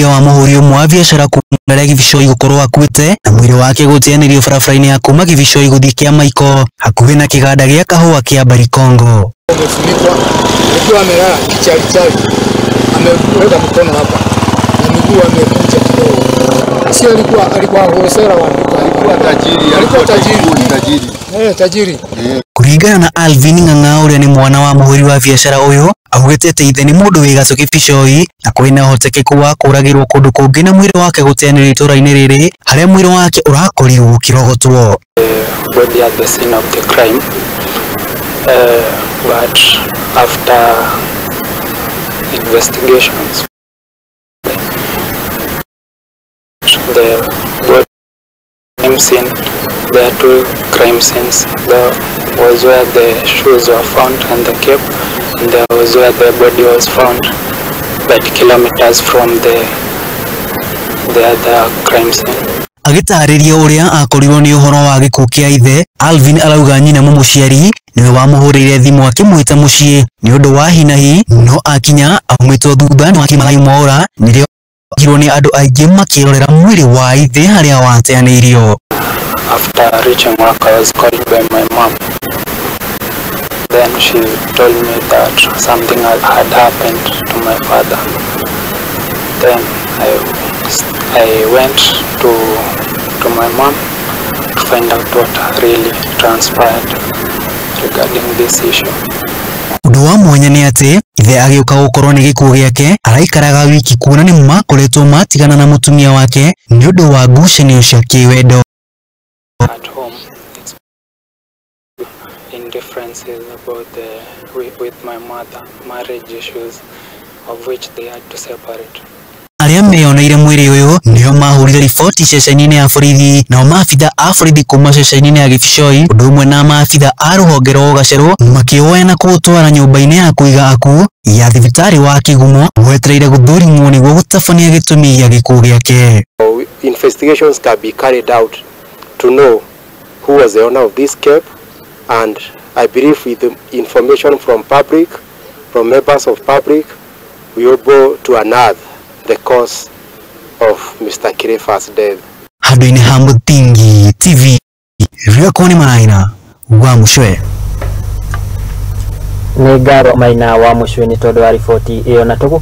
ũthuthuria wa mũhũri ũmwe wa biacara kuma rĩa Gĩbicoi gũkorwo akuĩte na mwĩrĩ wake gũteanĩrio barabara-inĩ ya kuma Gĩbicoi gũthiĩ Kĩamaiko hakuhĩ na kĩganda gĩa kahũa kĩa Barikongo. Amefunikwa akiwa amelala kichalichali, ameweka mkono hapa na miguu amekunja kidogo. Si alikuwa wholesaler wa duka, alikuwa tajiri, alikuwa tajiri, tajiri. Tajiri. Kũringana na Alvin Ng'ang'a ũrĩa nĩ mwana wa mũhũri wa biacara ũyũ, augĩte atĩ ithe nĩ mũndũ wĩ gacũ Gĩbicoi na kwĩna ũhotekeku wa kũragĩrwo kũndũ kũngĩ na mwĩrĩ wake gũteanĩrio itũũra-inĩ rĩrĩ harĩa mwĩrĩ wake ũrakorirwo ũkĩrogotwo. Body at the scene of the crime, but after investigations, the body crime scene, there are two crime scenes. There was where the shoes were found and the cape, and there was where the body was found, but kilometers from the other crime scene. Agĩtarĩria ũrĩa akorirwo nĩ ũhoro wa gĩkuũ kĩa ithe, Alvin arauga nyina mũmũciari nĩwe wamũhũrĩire thimũ akĩmwĩta mũciĩ nĩ ũndũ wa hinahi, no akinya aumĩtwo thutha nĩ wakiri Mwaura nĩrĩo agirwo nĩ andũ aingĩ makĩrorera mwĩrĩ wa ithe harĩa wateanĩirio. After reaching work, I was called by my mom. Then she told me that something had happened to my father. Then I went to my mom to find out what really transpired regarding this issue. Ũndũ wa mwanya nĩ atĩ ithe agĩũka gũkorwo nĩ gĩkuũ gĩake araikaraga wiki kuona nĩ makoretwo matigana na mũtumia wake nĩ ũndũ wa ngucanio cia kĩwendo. At home, it's indifferences about the with my mother, marriage issues of which they had to separate. Arĩa meyoneire mwĩrĩ ũyũ nĩo mahũrire riboti ceceni-inĩ ya borithi, nao maabitha a borithi kuma ceceni-inĩ ya Gĩbicoi ũndũ ũmwe na maabitha a rũhonge rwa Ũgacerũ makĩwoya na kũũtwara nyũmba-inĩ ya kũiga akuũ ya thibitarĩ wa Kĩgumo wetereire gũthũrimwo nĩguo gũtabania gĩtũmi gĩa gĩkuũ gĩake. Investigations can be carried out to know who was the owner of this cape, and I believe with the information from public, from members of public, we will able to unearth the cause of Mr. Kirefa's death. Handũ-inĩ ha Mũthingi TV, rĩakwa nĩ Maina wa Mũcwe. Nĩ ngatho Maina wa Mũcwe nĩ tondũ wa riboti ĩyo na tũgũ